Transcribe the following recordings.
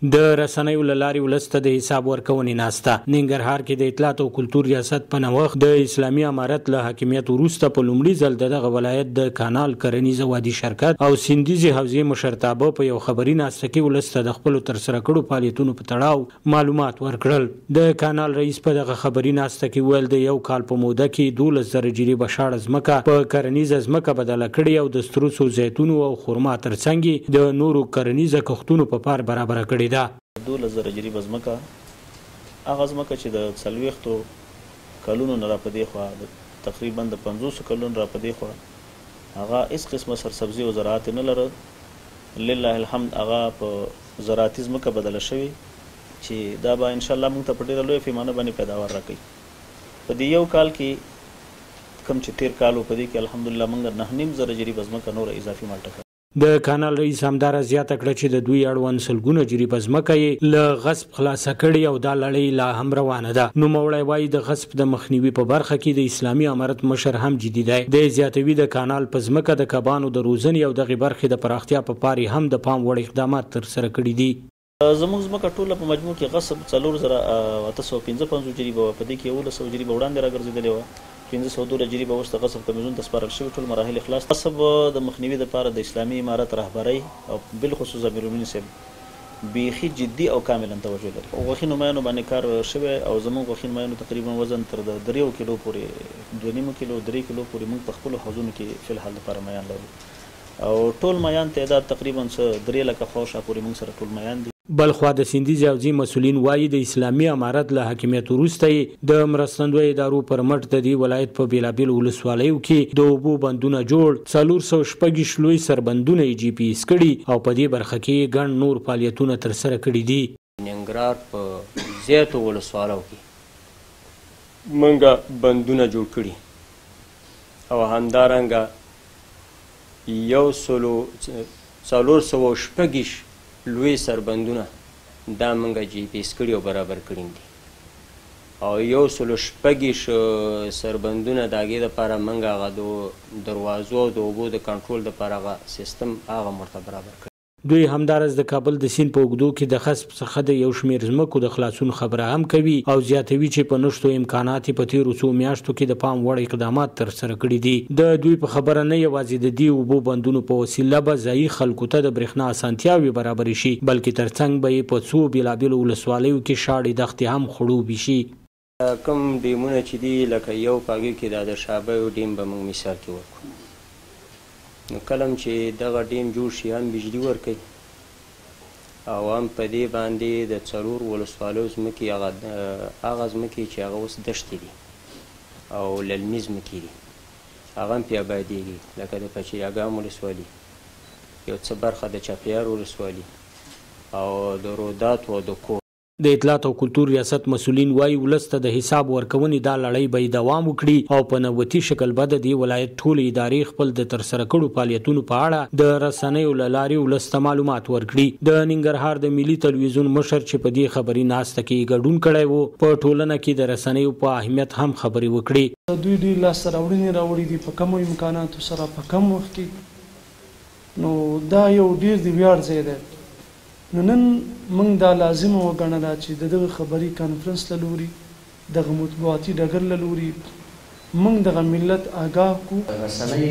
د رسنیو له لارې ولس ته د حساب ورکونې ناسته. ننګرهار کې د اطلاعات او کلتور ریاست په نوښت د اسلامي امارت له حاکمیت وروسته په لومړي ځل د دغه ولایت د کانال کرنیزه وادي شرکت او سیندیزې حوزې مشرتابه په یو خبري ناسته کې ولس ته د خپلو ترسره کړو فعالیتونو په تړاو معلومات ورکړل. د کانال رئیس په دغه خبري ناسته کې وویل، د یو کال په موده کې 12,000 جریبه شاړه ځمکه په کرنیزه ځمکه بدله کړې او د ستروسو، زیتونو او خرما ترڅنګ د نورو کرنیزه کښتونو په پار برابره کړې ده. 12,000 جریبه ځمکه، هغه ځمکه چې د 40 کلونو نه را په دې خوا، تقریبا د 50 کلونو را په دې خوا هغه هیڅ قسمه سرسبزي او زراعت نه لره، لله الحمد هغه په زراعتي ځمکه بدله شوې چې دا به انشاءالله موږ ته په ډېره لویه پیمانه باندې پیداوار راکوي. په دې یو کال کې کوم چې تېر کال و، په دې کې الحمدلله موږ 9,500 جریبه ځمکه نوره اضافي مالټه کړه. د کانال رئیس همداراز زیاته کړه چې د دوی اړوند سلګونه جریبه ځمکه یې له غصب خلاصه کړې او دا لړۍ لا هم روانه ده. نوموړی وایي، د غصب د مخنیوي په برخه کې د اسلامي امارت مشر هم جدي دی. دی زیاتوي، د کانال په ځمکه د کبانو د روزنې او دغې برخې د پراختیا په پار یې هم د پام وړ اقدامات ترسره کړي دي. زموږ ځمکه ټوله په مجموع کې غصب 4,855 جریبه وه، په دې کې 1,100 جریبه وړاندې راګرځېدلې وه، 512 جریبه اوس د غصب کمیسیون ته سپارل شوي، ټول مراحل خلاص. غصب د مخنیوي دپاره د اسلامي امارت رهبرۍ او بالخصوص امیرالمؤمنین صاحب بیخي جدي او کاملا توجه لري. غوښینو میانو باندې کار شوی او زموږ غوښین میانو تقریبا وزن تر د 3 کیلو پورې، 2.5 کیلو، 3 کیلو پورې موږ په خپلو حوضونو کې فی الحال دپاره میان لرو او ټول میان تعداد تقریبا څه 3 لکه خواوشا پورې موږ سره ټول میان دي. بلخوا د سیندیزې حوزې مسؤلین وایي، د اسلامي امارت له حاکمیت وروسته یې د مرستندوی ادارو پر مټ د دې ولایت په بېلابېلو ولسوالیو کې د اوبو بندونه جوړ، 426 لوی سربندونه یې جي پي اس کړي او په دې برخه کې یې ګڼ نور فعالیتونه ترسره کړي دي. ننګرهار په زیاتو ولسوالیو کې موږ بندونه جوړ کړي او همدارنګه 1,426 لوی سربندونه دا موږ جي پي اس کړي او برابر کړي دي او 126 سربندونه د هغې دپاره موږ هغه د دروازو او د اوبو د کنټرول دپاره هغه سیستم هغه هم ورته برابر کړی. دوی همداراز د کابل د سیند په اوږدو کې د غصب څخه د یو شمېر ځمکو د خلاصون خبره هم کوي او زیاتوي چې په نشتو امکانات یې په تېرو څو میاشتو کې د پام وړ اقدامات ترسره کړي دي. د دوی په خبره نه یوازې د دې اوبو بندونو په وسیله به ځایي خلکو ته د برېښنا اسانتیاوې برابرې شي، بلکې ترڅنګ به یې په څو بېلابېلو ولسوالیو کې شاړې دښتې هم خړوبې شي. کوم ډیمونه چې دي، لکه یو په هغې کې دا د شابیو ډیم به موږ مثال کې ورکړو، نو کله هم چې دغه ډیم جوړ شي هم بجلي ورکوي او هم په دې باندې د 4 ولسوالیو ځمکې هغه ځمکې چې هغه اوس دښتې دي او للمي ځمکې دي هغه هم پرې ابادېږي، لکه د پچیراګام ولسوالي، یو څه برخه د چپیار ولسوالي او د روداتو او د کور. د اطلاعات او کلتور ریاست مسؤلین وایي، ولس ته د حساب ورکونې دا لړۍ به یې دوام وکړي او په نوبتي شکل به د دې ولایت ټولې ادارې خپل د ترسره کړو فعالیتونو په اړه د رسنیو له لارې ولس ته معلومات ورکړي. د ننګرهار د ملي تلویزیون مشر چې په دې خبري ناسته کې یې ګډون کړی و، په ټولنه کې د رسنیو په اهمیت هم خبرې وکړې. دوی ډېر لاسته راوړنې راوړي دي په کمو امکاناتو سره په کم وخت کې، نو دا یو ډېر د ویاړ ځای دی. نو نن موږ دا لازمه وګڼله چې د دغه خبري کانفرنس له لوري، دغه مطبوعاتي ډګر له لوري موږ دغه ملت آګاه کړو. رسنۍ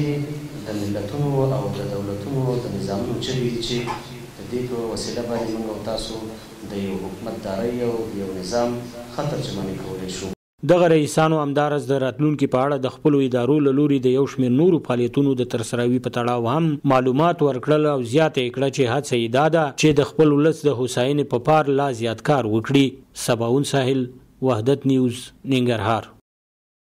د ملتونو او د دولتونو د نظامونو چغې دي چې د دې په وسیله باندې موږ او تاسو د یو حکومتدارۍ او د یو نظام ښه ترجماني کولی شو. دغه رئیسانو همداراز د راتلونکي په اړه د خپلو ادارو له لوري د یو شمېر نورو فعالیتونو د ترسراوي په تړاو هم معلومات ورکړل او زیاته یې کړه چې هڅه یې دا ده چې د خپل ولس د هوساینې په پار لا زیات کار وکړي. سباوون ساحل، وحدت نیوز، ننګرهار.